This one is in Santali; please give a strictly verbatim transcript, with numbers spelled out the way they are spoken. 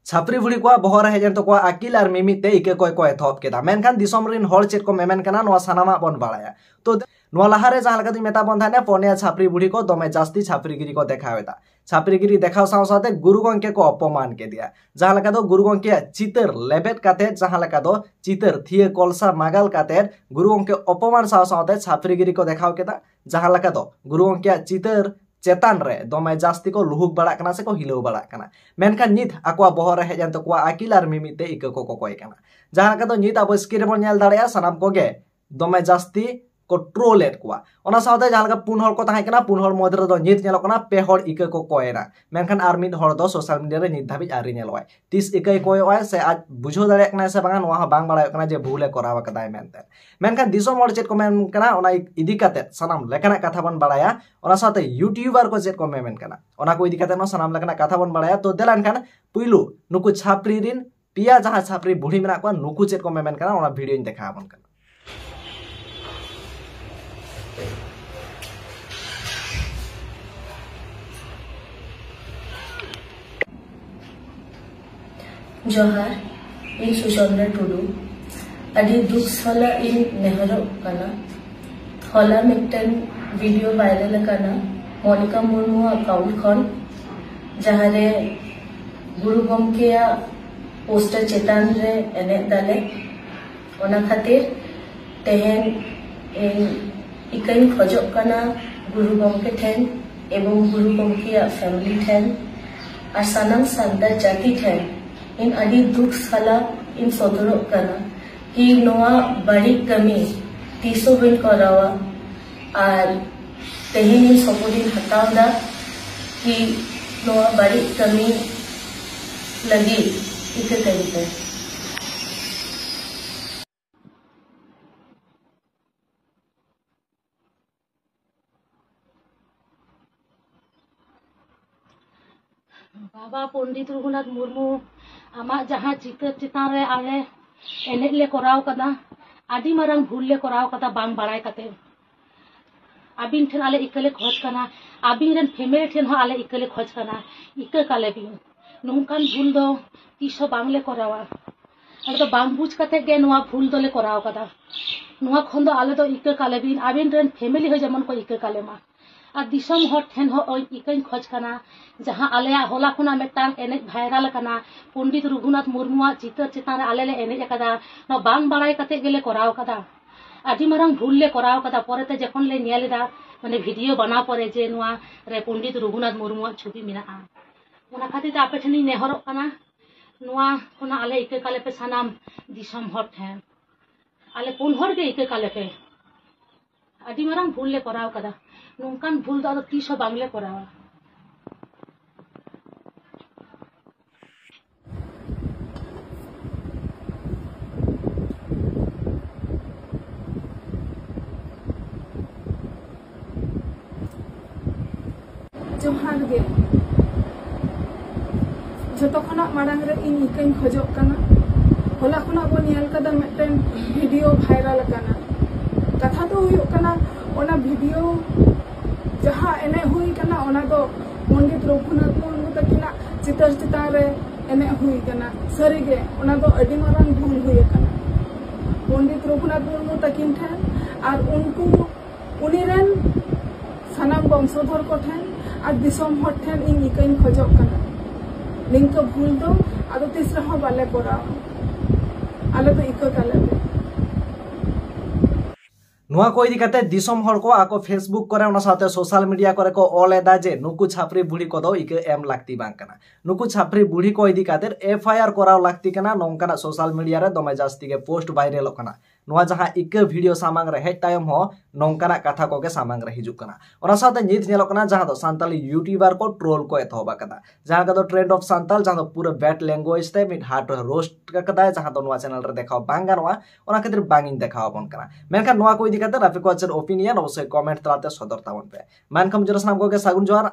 ᱪᱷᱟᱯᱨᱤ ᱵᱩᱲᱦᱤ ᱠᱚᱣᱟᱜ ᱵᱚᱦᱚᱜ ᱨᱮ ᱦᱮᱡ ᱮᱱ ᱛᱟᱠᱚᱣᱟ ᱟᱹᱠᱤᱞ ᱟᱨ ᱢᱤᱢᱤᱫ ᱛᱮ ᱤᱠᱟᱹ ᱠᱚᱭ ᱠᱚ ᱮᱛᱚᱦᱚᱵ ᱠᱮᱫᱟ᱾ ᱢᱮᱱᱠᱷᱟᱱ ᱫᱤᱥᱚᱢ ᱨᱤᱱ ᱦᱚᱲ ᱪᱮᱫ ᱠᱚ ᱢᱮᱢᱮᱱ ᱠᱟᱱᱟ, ᱱᱚᱣᱟ ᱥᱟᱱᱟᱢᱟᱜ ᱵᱚᱱ ᱵᱟᱲᱟᱭᱟ᱾ ᱛᱚ, ᱱᱚᱣᱟ ᱞᱟᱦᱟᱨᱮ ᱡᱟᱦᱟᱸ ᱞᱮᱠᱟ ᱫᱚᱧ ᱢᱮᱛᱟ ᱵᱚᱱ ᱛᱟᱦᱮᱸᱱᱟ, ᱯᱚᱱᱭᱟ ᱪᱷᱟᱯᱨᱤ ᱵᱩᱲᱦᱤ ᱠᱚ ᱫᱚᱢᱮ ᱡᱟᱹᱥᱛᱤ ᱪᱷᱟᱯᱨᱤᱜᱤᱨᱤ ᱠᱚ ᱫᱮᱠᱷᱟᱣ ᱮᱫᱟ᱾ ᱪᱷᱟᱯᱨᱤᱜᱤᱨᱤ ᱫᱮᱠᱷᱟᱣ ᱥᱟᱶ ᱥᱟᱶᱛᱮ ᱜᱩᱨᱩ ᱜᱚᱢᱠᱮ ᱠᱚ ᱚᱯᱚᱢᱟᱱ ᱠᱮᱫᱮᱭᱟ᱾ ᱡᱟᱦᱟᱸ ᱞᱮᱠᱟ ᱫᱚ ᱜᱩᱨᱩ ᱜᱚᱢᱠᱮᱭᱟᱜ ᱪᱤᱛᱟᱹᱨ ᱞᱮᱵᱮᱫ ᱠᱟᱛᱮ, ᱡᱟᱦᱟᱸ ᱞᱮᱠᱟ ᱫᱚ ᱪᱤᱛᱟᱹᱨ ᱛᱷᱤᱭᱟᱹ ᱠᱚᱞᱥᱟ ᱢᱟᱜᱟᱞ ᱠᱟᱛᱮ ᱜᱩᱨᱩ ᱜᱚᱢᱠᱮ ᱚᱯᱚᱢᱟᱱ ᱥᱟᱶ ᱥᱟᱶᱛᱮ ᱪᱷᱟᱯᱨᱤᱜᱤᱨᱤ ᱠᱚ ᱫᱮᱠᱷᱟᱣ ᱠᱮᱫᱟ᱾ ᱡᱟᱦᱟᱸ ᱞᱮᱠᱟ ᱫᱚ ᱜᱩᱨᱩ ᱜᱚᱢᱠᱮᱭᱟᱜ ᱪᱤᱛᱟᱹᱨ ᱪᱮᱛᱟᱱ ᱨᱮ ᱫᱚᱢᱮ ᱡᱟᱹᱥᱛᱤ ᱠᱚ ᱞᱩᱦᱩᱠ ᱵᱟᱲᱟᱜ ᱠᱟᱱᱟ ᱥᱮ ᱠᱚ ᱦᱤᱞᱟᱹᱣ ᱵᱟᱲᱟᱜ ᱠᱟᱱᱟ᱾ ᱢᱮᱱᱠᱷᱟᱱ ᱱᱤᱛ ᱟᱠᱚᱣᱟᱜ ᱵᱚᱦᱚᱜ ᱨᱮ ᱦᱮᱡ ᱮᱱ ᱛᱟᱠᱚᱣᱟ ᱟᱹᱠᱤᱞ ᱟᱨ ᱢᱤᱢᱤᱫ ᱛᱮ ᱤᱠᱟᱹ ᱠᱚ ᱠᱚᱠᱚᱭ ᱠᱟᱱᱟ᱾ ᱡᱟᱦᱟᱸ ᱞᱮᱠᱟ ᱫᱚ ᱱᱤᱛ ᱟᱵᱚ screen ᱨᱮᱵᱚᱱ ᱧᱮᱞ ᱫᱟᱲᱮᱭᱟᱜᱼᱟ, ᱥᱟᱱᱟᱢ ᱠᱚᱜᱮ ᱫᱚᱢᱮ ᱡᱟᱹᱥᱛᱤ ᱠᱚ ᱴᱨᱳᱞ ᱮᱫ ᱠᱚᱣᱟ᱾ ᱚᱱᱟ ᱥᱟᱶᱛᱮ ᱡᱟᱦᱟᱸ ᱞᱮᱠᱟ ᱯᱩᱱ ᱦᱚᱲ ᱠᱚ ᱛᱟᱦᱮᱸ ᱠᱟᱱᱟ, ᱯᱩᱱ ᱦᱚᱲ ᱢᱚᱫᱽᱫᱷᱮ ᱨᱮᱫᱚ ᱱᱤᱛ ᱧᱮᱞᱚᱜ ᱠᱟᱱᱟ ᱯᱮ ᱦᱚᱲ ᱤᱠᱟᱹ ᱠᱚ ᱠᱚᱭᱮᱱᱟ᱾ ᱢᱮᱱᱠᱷᱟᱱ ᱟᱨ ᱢᱤᱫ ᱦᱚᱲ ᱫᱚ ᱥᱳᱥᱟᱞ ᱢᱤᱰᱤᱭᱟ ᱨᱮ ᱱᱤᱛ ᱫᱷᱟᱹᱵᱤᱡ ᱟᱹᱣᱨᱤ ᱧᱮᱞᱚᱜᱼᱟᱭ᱾ ᱛᱤᱥ ᱤᱠᱟᱹᱭ ᱠᱚᱭᱚᱜᱼᱟᱭ ᱥᱮ ᱟᱡ ᱵᱩᱡᱷᱟᱹᱣ ᱫᱟᱲᱮᱭᱟᱜ ᱠᱟᱱᱟᱭ ᱥᱮ ᱵᱟᱝᱟ, ᱱᱚᱣᱟ ᱦᱚᱸ ᱵᱟᱝ ᱵᱟᱲᱟᱭᱚᱜ ᱠᱟᱱᱟ ᱡᱮ ᱵᱷᱩᱞᱮ ᱠᱚᱨᱟᱣ ᱟᱠᱟᱫᱟᱭ ᱢᱮᱱᱛᱮ᱾ ᱢᱮᱱᱠᱷᱟᱱ ᱫᱤᱥᱚᱢ ᱦᱚᱲ ᱪᱮᱫ ᱠᱚ ᱢᱮᱱ ᱠᱟᱱᱟ, ᱚᱱᱟ ᱤᱫᱤ ᱠᱟᱛᱮ ᱥᱟᱱᱟᱢ ᱞᱮᱠᱟᱱᱟᱜ ᱠᱟᱛᱷᱟ ᱵᱚᱱ ᱵᱟᱲᱟᱭᱟ᱾ ᱚᱱᱟ ᱥᱟᱶᱛᱮ YouTuber ᱠᱚ ᱪᱮᱫ ᱠᱚ ᱢᱮᱢᱮᱱ ᱠᱟᱱᱟ, ᱚᱱᱟ ᱠᱚ ᱤᱫᱤ ᱠᱟᱛᱮ ᱦᱚᱸ ᱥᱟᱱᱟᱢ ᱞᱮᱠᱟᱱᱟᱜ ᱠᱟᱛᱷᱟ ᱵᱚᱱ ᱵᱟᱲᱟᱭᱟ᱾ ᱛᱚ, ᱫᱮᱞᱟ ᱮᱱᱠᱷᱟᱱ ᱯᱩᱭᱞᱩ ᱱᱩᱠᱩ ᱪᱷᱟᱯᱨᱤ ᱨᱤᱱ ᱯᱮᱭᱟ ᱡᱟᱦᱟᱸ ᱪᱷᱟᱯᱨᱤ ᱵᱩᱲᱦᱤ ᱢᱮᱱᱟᱜ ᱠᱚᱣᱟ, ᱱᱩᱠᱩ ᱪᱮᱫ ᱠᱚ ᱢᱮᱢᱮᱱ ᱠᱟᱱᱟ, ᱚᱱᱟ ᱵᱷᱤᱰᱤᱭᱳᱧ ᱫᱮᱠᱷᱟᱣ ᱟᱵᱚᱱ ᱠᱟᱱᱟ᱾ ᱡᱚᱦᱟᱨ, ᱤᱧ ᱥᱩᱪᱚᱱᱫᱨᱟ ᱴᱩᱰᱩ᱾ ᱟᱹᱰᱤ ᱫᱩᱠ ᱥᱟᱞᱟᱜ ᱤᱧ ᱱᱮᱦᱚᱨᱚᱜ ᱠᱟᱱᱟ, ᱦᱚᱞᱟ ᱢᱤᱫᱴᱮᱱ ᱵᱷᱤᱰᱤᱭᱳ ᱵᱷᱟᱭᱨᱟᱞ ᱟᱠᱟᱱᱟ ᱢᱚᱱᱤᱠᱟ ᱢᱩᱨᱢᱩ ᱟᱠᱟᱣᱩᱱᱴ ᱠᱷᱚᱱ, ᱡᱟᱦᱟᱸᱨᱮ ᱜᱩᱨᱩ ᱜᱚᱢᱠᱮᱭᱟᱜ ᱯᱳᱥᱴᱟᱨ ᱪᱮᱛᱟᱱ ᱨᱮ ᱮᱱᱮᱡ ᱫᱟᱞᱮ᱾ ᱚᱱᱟ ᱠᱷᱟᱹᱛᱤᱨ ᱛᱮᱦᱮᱧ ᱤᱧ ᱤᱠᱟᱹᱧ ᱠᱷᱚᱡᱚᱜ ᱠᱟᱱᱟ ᱜᱩᱨᱩ ᱜᱚᱢᱠᱮ ᱴᱷᱮᱱ ᱮᱵᱚᱝ ᱜᱩᱨᱩ ᱜᱚᱢᱠᱮᱭᱟᱜ ᱯᱷᱮᱢᱤᱞᱤ ᱴᱷᱮᱱ ᱟᱨ ᱥᱟᱱᱟᱢ ᱥᱟᱱᱛᱟᱲ ᱡᱟᱹᱛᱤ ᱴᱷᱮᱱ ᱤᱧ ᱟᱹᱰᱤ ᱫᱩᱠ ᱥᱟᱞᱟᱜ ᱤᱧ ᱥᱚᱫᱚᱨᱚᱜ ᱠᱟᱱᱟ ᱠᱤ ᱱᱚᱣᱟ ᱵᱟᱹᱲᱤᱡ ᱠᱟᱹᱢᱤ ᱛᱤᱥ ᱦᱚᱸ ᱵᱟᱹᱧ ᱠᱚᱨᱟᱣᱟ᱾ ᱟᱨ ᱛᱮᱦᱮᱧ ᱤᱧ ᱥᱚᱯᱚᱫ ᱤᱧ ᱦᱟᱛᱟᱣ ᱮᱫᱟ ᱠᱤ ᱱᱚᱣᱟ ᱵᱟᱹᱲᱤᱡ ᱠᱟᱹᱢᱤ ᱞᱟᱹᱜᱤᱫ ᱤᱠᱟᱹ ᱠᱟᱹᱧ ᱯᱮ᱾ ᱵᱟᱵᱟ ᱯᱚᱱᱰᱤᱛ ᱨᱚᱜᱷᱩᱱᱟᱛᱷ ᱢᱩᱨᱢᱩ, ᱟᱢᱟᱜ ᱡᱟᱦᱟᱸ ᱪᱤᱛᱟᱹᱨ ᱪᱮᱛᱟᱱ ᱨᱮ ᱟᱞᱮ ᱮᱱᱮᱡ ᱞᱮ ᱠᱚᱨᱟᱣ ᱠᱟᱫᱟ, ᱟᱹᱰᱤ ᱢᱟᱨᱟᱝ ᱵᱷᱩᱞ ᱞᱮ ᱠᱚᱨᱟᱣ ᱠᱟᱫᱟ ᱵᱟᱝ ᱵᱟᱲᱟᱭ ᱠᱟᱛᱮ᱾ ᱟᱹᱵᱤᱱ ᱴᱷᱮᱱ ᱟᱞᱮ ᱤᱠᱟᱹ ᱞᱮ ᱠᱷᱚᱡᱽ ᱠᱟᱱᱟ, ᱟᱹᱵᱤᱱ ᱨᱮᱱ ᱯᱷᱮᱢᱮᱞᱤ ᱴᱷᱮᱱ ᱦᱚᱸ ᱟᱞᱮ ᱤᱠᱟᱹ ᱞᱮ ᱠᱷᱚᱡᱽ ᱠᱟᱱᱟ, ᱤᱠᱟᱹ ᱠᱟᱞᱮ ᱵᱤᱱ᱾ ᱱᱚᱝᱠᱟᱱ ᱵᱷᱩᱞ ᱫᱚ ᱛᱤᱥ ᱦᱚᱸ ᱵᱟᱝᱞᱮ ᱠᱚᱨᱟᱣᱟ᱾ ᱟᱞᱮ ᱫᱚ ᱵᱟᱝ ᱵᱩᱡᱽ ᱠᱟᱛᱮ ᱜᱮ ᱱᱚᱣᱟ ᱵᱷᱩᱞ ᱫᱚᱞᱮ ᱠᱚᱨᱟᱣ ᱠᱟᱫᱟ᱾ ᱱᱚᱣᱟ ᱠᱷᱚᱱ ᱫᱚ ᱟᱞᱮ ᱫᱚ ᱤᱠᱟᱹ ᱠᱟᱞᱮ ᱵᱤᱱ, ᱟᱵᱤᱱ ᱨᱮᱱ ᱯᱷᱮᱢᱮᱞᱤ ᱦᱚᱸ ᱡᱮᱢᱚᱱ ᱠᱚ ᱤᱠᱟᱹ ᱠᱟᱞᱮ ᱢᱟ᱾ ᱟᱨ ᱫᱤᱥᱚᱢ ᱦᱚᱲ ᱴᱷᱮᱱ ᱦᱚᱸ ᱤᱠᱟᱹᱧ ᱠᱷᱚᱡᱽ ᱠᱟᱱᱟ, ᱡᱟᱦᱟᱸ ᱟᱞᱮᱭᱟᱜ ᱦᱚᱞᱟ ᱠᱷᱚᱱᱟᱜ ᱢᱤᱫᱴᱟᱝ ᱮᱱᱮᱡ ᱵᱷᱟᱭᱨᱟᱞ ᱟᱠᱟᱱᱟ, ᱯᱚᱱᱰᱤᱛ ᱨᱚᱜᱷᱩᱱᱟᱛᱷ ᱢᱩᱨᱢᱩᱣᱟᱜ ᱪᱤᱛᱟᱹᱨ ᱪᱮᱛᱟᱱ ᱨᱮ ᱟᱞᱮ ᱞᱮ ᱮᱱᱮᱡ ᱟᱠᱟᱫᱟ, ᱱᱚᱣᱟ ᱵᱟᱝ ᱵᱟᱲᱟᱭ ᱠᱟᱛᱮ ᱜᱮᱞᱮ ᱠᱚᱨᱟᱣ ᱟᱠᱟᱫᱟ᱾ ᱟᱹᱰᱤ ᱢᱟᱨᱟᱝ ᱵᱷᱩᱞ ᱞᱮ ᱠᱚᱨᱟᱣ ᱟᱠᱟᱫᱟ᱾ ᱯᱚᱨᱮᱛᱮ ᱡᱚᱠᱷᱚᱱ ᱞᱮ ᱧᱮᱞ ᱮᱫᱟ, ᱢᱟᱱᱮ ᱵᱷᱤᱰᱤᱭᱳ ᱵᱟᱱᱟᱣ ᱯᱚᱨᱮ, ᱡᱮ ᱱᱚᱣᱟ ᱨᱮ ᱯᱚᱱᱰᱤᱛ ᱨᱚᱜᱷᱩᱱᱟᱛᱷ ᱢᱩᱨᱢᱩᱣᱟᱜ ᱪᱷᱚᱵᱤ ᱢᱮᱱᱟᱜᱼᱟ, ᱚᱱᱟ ᱠᱷᱟᱹᱛᱤᱨ ᱛᱮ ᱟᱯᱮ ᱴᱷᱮᱱᱤᱧ ᱱᱮᱦᱚᱨᱚᱜ ᱠᱟᱱᱟ, ᱱᱚᱣᱟ ᱠᱷᱚᱱᱟᱜ ᱟᱞᱮ ᱤᱠᱟᱹ ᱠᱟᱞᱮ ᱯᱮ ᱥᱟᱱᱟᱢ ᱫᱤᱥᱚᱢ ᱦᱚᱲ ᱴᱷᱮᱱ᱾ ᱟᱞᱮ ᱯᱩᱱ ᱦᱚᱲ ᱜᱮ ᱤᱠᱟᱹ ᱠᱟᱞᱮ ᱯᱮ᱾ ᱟᱹᱰᱤ ᱢᱟᱨᱟᱝ ᱵᱷᱩᱞ ᱞᱮ ᱠᱚᱨᱟᱣ ᱠᱟᱫᱟ᱾ ᱱᱚᱝᱠᱟᱱ ᱵᱷᱩᱞ ᱫᱚ ᱟᱫᱚ ᱛᱤᱥ ᱦᱚᱸ ᱵᱟᱝᱞᱮ ᱠᱚᱨᱟᱣᱟ᱾ ᱡᱚᱦᱟᱨ ᱜᱮ᱾ ᱡᱚᱛᱚ ᱠᱷᱚᱱᱟᱜ ᱢᱟᱲᱟᱝ ᱨᱮ ᱤᱧ ᱤᱠᱟᱹᱧ ᱠᱷᱚᱡᱚᱜ ᱠᱟᱱᱟ, ᱦᱚᱞᱟ ᱠᱷᱚᱱᱟᱜ ᱵᱚᱱ ᱧᱮᱞ ᱠᱟᱫᱟ ᱢᱤᱫᱴᱮᱱ ᱵᱷᱤᱰᱤᱭᱳ ᱵᱷᱟᱭᱨᱟᱞ ᱟᱠᱟᱱᱟ᱾ ᱠᱟᱛᱷᱟ ᱫᱚ ᱦᱩᱭᱩᱜ ᱠᱟᱱᱟ, ᱚᱱᱟ ᱵᱷᱤᱰᱤᱭᱳ ᱡᱟᱦᱟᱸ ᱮᱱᱮᱡ ᱦᱩᱭ ᱠᱟᱱᱟ, ᱚᱱᱟ ᱫᱚ ᱯᱚᱱᱰᱤᱛ ᱨᱚᱜᱷᱩᱱᱟᱛᱷ ᱢᱩᱨᱢᱩ ᱛᱟᱹᱠᱤᱱᱟᱜ ᱪᱤᱛᱟᱹᱨ ᱪᱮᱛᱟᱱ ᱨᱮ ᱮᱱᱮᱡ ᱦᱩᱭ ᱠᱟᱱᱟ᱾ ᱥᱟᱹᱨᱤᱜᱮ ᱚᱱᱟ ᱫᱚ ᱟᱹᱰᱤ ᱢᱟᱨᱟᱝ ᱵᱷᱩᱞ ᱦᱩᱭ ᱟᱠᱟᱱᱟ᱾ ᱯᱚᱱᱰᱤᱛ ᱨᱚᱜᱷᱩᱱᱟᱛᱷ ᱢᱩᱨᱢᱩ ᱛᱟᱹᱠᱤᱱ ᱴᱷᱮᱱ ᱟᱨ ᱩᱱᱠᱩ, ᱩᱱᱤ ᱨᱮᱱ ᱥᱟᱱᱟᱢ ᱵᱚᱝᱥᱚᱫᱷᱚᱨ ᱠᱚ ᱴᱷᱮᱱ ᱟᱨ ᱫᱤᱥᱚᱢ ᱦᱚᱲ ᱴᱷᱮᱱ ᱤᱧ ᱤᱠᱟᱹᱧ ᱠᱷᱚᱡᱚᱜ ᱠᱟᱱᱟ, ᱱᱤᱝᱠᱟᱹ ᱵᱷᱩᱞ ᱫᱚ ᱟᱫᱚ ᱛᱤᱥ ᱨᱮᱦᱚᱸ ᱵᱟᱞᱮ ᱠᱚᱨᱟᱣᱟ᱾ ᱟᱞᱮ ᱫᱚ ᱤᱠᱟᱹ ᱠᱟᱞᱮ ᱯᱮ᱾ ᱱᱚᱣᱟ ᱠᱚ ᱤᱫᱤ ᱠᱟᱛᱮ ᱫᱤᱥᱚᱢ ᱦᱚᱲ ᱠᱚ ᱟᱠᱚ Facebook ᱠᱚᱨᱮ, ᱚᱱᱟ ᱥᱟᱶᱛᱮ social media ᱠᱚᱨᱮ ᱠᱚ ᱚᱞ ᱮᱫᱟ ᱡᱮ ᱱᱩᱠᱩ ᱪᱷᱟᱯᱨᱤ ᱵᱩᱲᱦᱤ ᱠᱚᱫᱚ ᱤᱠᱟᱹ ᱮᱢ ᱞᱟᱹᱠᱛᱤ ᱵᱟᱝ ᱠᱟᱱᱟ, ᱱᱩᱠᱩ ᱪᱷᱟᱯᱨᱤ ᱵᱩᱲᱦᱤ ᱠᱚ ᱤᱫᱤ ᱠᱟᱛᱮ FIR ᱠᱚᱨᱟᱣ ᱞᱟᱹᱠᱛᱤ ᱠᱟᱱᱟ᱾ ᱱᱚᱝᱠᱟᱱᱟᱜ social media ᱨᱮ ᱫᱚᱢᱮ ᱡᱟᱹᱥᱛᱤ ᱜᱮ ᱯᱳᱥᱴ ᱵᱷᱟᱭᱨᱟᱞᱚᱜ ᱠᱟᱱᱟ᱾ ᱱᱚᱣᱟ ᱡᱟᱦᱟᱸ ᱤᱠᱟᱹ ᱵᱷᱤᱰᱤᱭᱳ ᱥᱟᱢᱟᱝ ᱨᱮ ᱦᱮᱡ ᱛᱟᱭᱚᱢ ᱦᱚᱸ ᱱᱚᱝᱠᱟᱱᱟᱜ ᱠᱟᱛᱷᱟ ᱠᱚᱜᱮ ᱥᱟᱢᱟᱝ ᱨᱮ ᱦᱤᱡᱩᱜ ᱠᱟᱱᱟ᱾ ᱚᱱᱟ ᱥᱟᱶᱛᱮ ᱱᱤᱛ ᱧᱮᱞᱚᱜ ᱠᱟᱱᱟ ᱡᱟᱦᱟᱸ ᱫᱚ ᱥᱟᱱᱛᱟᱞᱤ YouTuber ᱠᱚ ᱴᱨᱳᱞ ᱠᱚ ᱮᱛᱚᱦᱚᱵ ᱟᱠᱟᱫᱟ, ᱡᱟᱦᱟᱸ ᱠᱚᱫᱚ Trend of Santal, ᱡᱟᱦᱟᱸ ᱫᱚ ᱯᱩᱨᱟᱹ bad language ᱛᱮ ᱢᱤᱫ hard roast ᱟᱠᱟᱫᱟᱭ, ᱡᱟᱦᱟᱸ ᱫᱚ ᱱᱚᱣᱟ channel ᱨᱮ ᱫᱮᱠᱷᱟᱣ ᱵᱟᱝ ᱜᱟᱱᱚᱜᱼᱟ᱾ ᱚᱱᱟ ᱠᱷᱟᱹᱛᱤᱨ ᱵᱟᱝ ᱤᱧ ᱫᱮᱠᱷᱟᱣ ᱟᱵᱚᱱ ᱠᱟᱱᱟ᱾ ᱢᱮᱱᱠᱷᱟᱱ ᱱᱚᱣᱟ ᱠᱚ ᱤᱫᱤ ᱠᱟᱛᱮ ᱟᱯᱮ ᱠᱚᱣᱟᱜ ᱪᱮᱫ opinion, ᱚᱵᱚᱥᱥᱳᱭ comment ᱛᱟᱞᱟᱛᱮ ᱥᱚᱫᱚᱨ ᱛᱟᱵᱚᱱ ᱯᱮ᱾ ᱢᱟ ᱮᱱᱠᱷᱟᱱ ᱢᱩᱪᱟᱹᱫ ᱨᱮ ᱥᱟᱱᱟᱢ ᱠᱚᱜᱮ ᱥᱟᱹᱜᱩᱱ ᱡᱚᱦᱟᱨ᱾